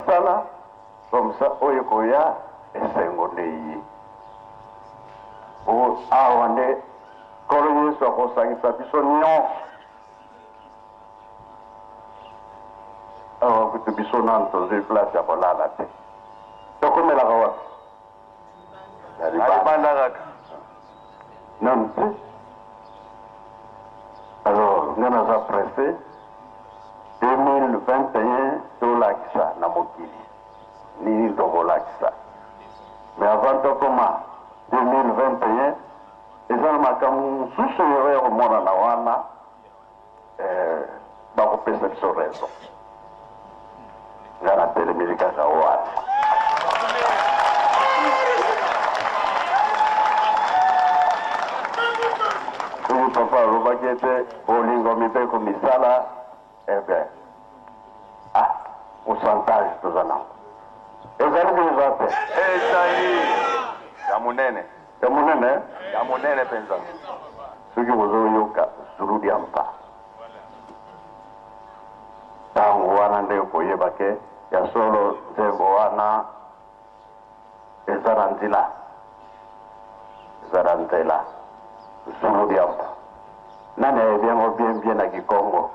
Sala comme ça oyo ekoya esengo nde ye. Po awa nde Nkolo Yesu akosangisa biso nionso. Awa kutu biso nanu tozui place ya kolala te. Tokomelaka wapi? Na libanda kaka. Nanu te. Alors nga naza presse 2021 tolakisa na mokili nini tokolakisa. Mais avant tokoma 2021 eza na makambo mosusu oyo ya komonana wana eh, bakopesa biso raison. Nga natelemeli kaka wana. Soki papa alobaki ete bolingo mibeko misala, eh bien, ah, pourcentage toza nango ezali deja te. Ezali ya monene. Ya monene? Ya monene mpenza. Soki bozoyoka Zulu Diampa, Tango wana nde okoyeba ke ya solo nzembo wana eza na nzila, eza na nzela. Zulu Diampa. Nani ayebi yango bien bien na kikongo?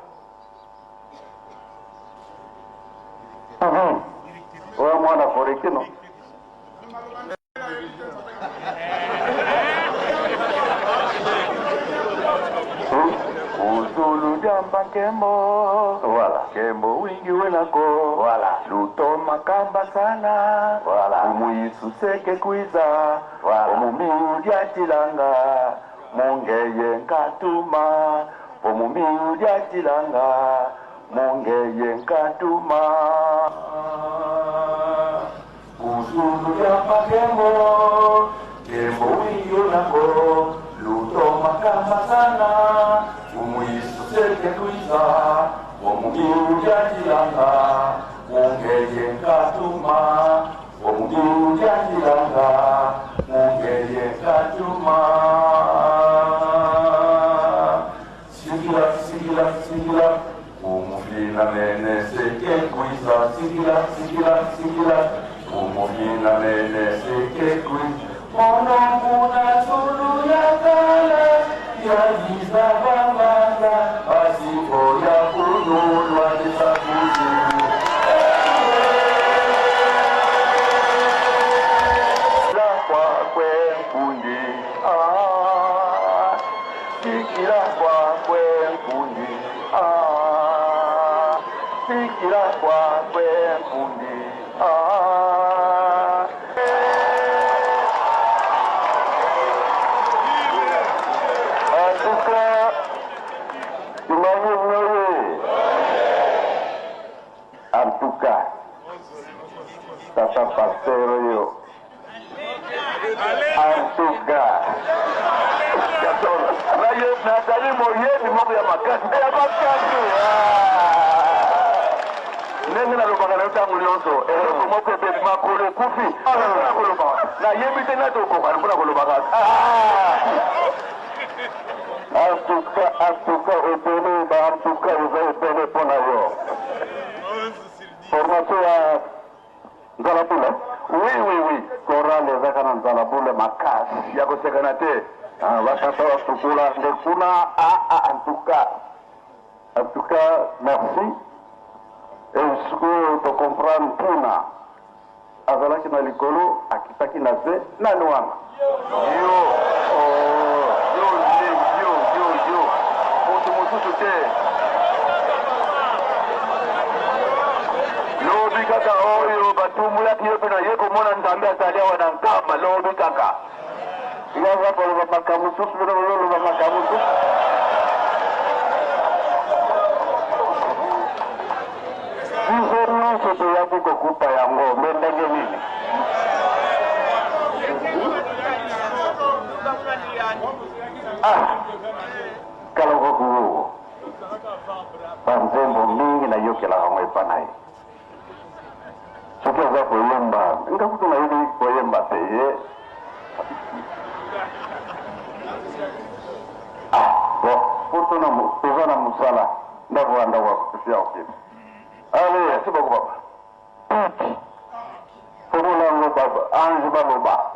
Oyo mwana Forekino. Uzulu jamba nkembo. Voilà. Nkembo wingi wenako. Voilà. Luto makamba sana. Voilà. Umuyisu seke kwiza. Voilà. Omumiu tilanga. Mungeye nkatuma. Omumiu tilanga. Mungeye nkatuma. Uzulu jamba nkembo. Nkembo wingi wenako. Luto makamba sana. Umuyisu seke kwiza. Omumiu tilanga. Mungeye nkatuma. Omumiu tilanga. Mungeye nkatuma. Sikila, sikila, sikila. Umufina mene seke kwiza. Sikila, sikila, sikila. Umufina mene seke kwiza. Mono muna zulu ya kala. Ya yiza bamanga. Basiko ya kunulwa kisakuzimu. La kwakwe nkundi. Ah, sikila kwakwe nkundi. Ah, sikila kwakwe nkundi. Ah. En tout cas, imagine Noé. En tout cas, tata pasteur oyo. En tout cas, nazali moyebi moko ya makasi ya makasi. Ndenge nalobaka na yo ntango nyonso, eloko moko ebebi, makolo ekufi. Mpona koloba nayebi te nati okokana mpona koloba kaka. En tout cas, en tout cas, ebele ba en tout cas eza ebele mpo na yo. Formation ya Nzala Bule? Oui, oui, oui. Chorale ezaka na Nzala Bule makasi. Ya kosekana te. Ah, batata basukula nde kuna. Ah, ah, en tout cas. En tout cas, merci. Et sikoyo to comprendre ntina azalaki na likolo akitaki na se nani wana? Yo. Oh. Yo nde yo yo yo. Moto mosusu te. Lobi kaka oyo batumbulaki ye mpe na ye komona Nzambe azali awa na nkamba lobi kaka. Yaza koloba makambo mosusu bino bozoloba makambo mosusu. Biso nyonso toyaki kokuta yango me ndenge nini? Ah, kaloko banzembo mingi nayokelaka yango epa na ye. Soki aza koyemba, nga kutu nayebi koyemba te ye. Ah, bon, po toza na mosala, ndako ya ndako ya kufi ya okende. Allez, merci beaucoup papa. Piki. Fongola yango, ange baloba.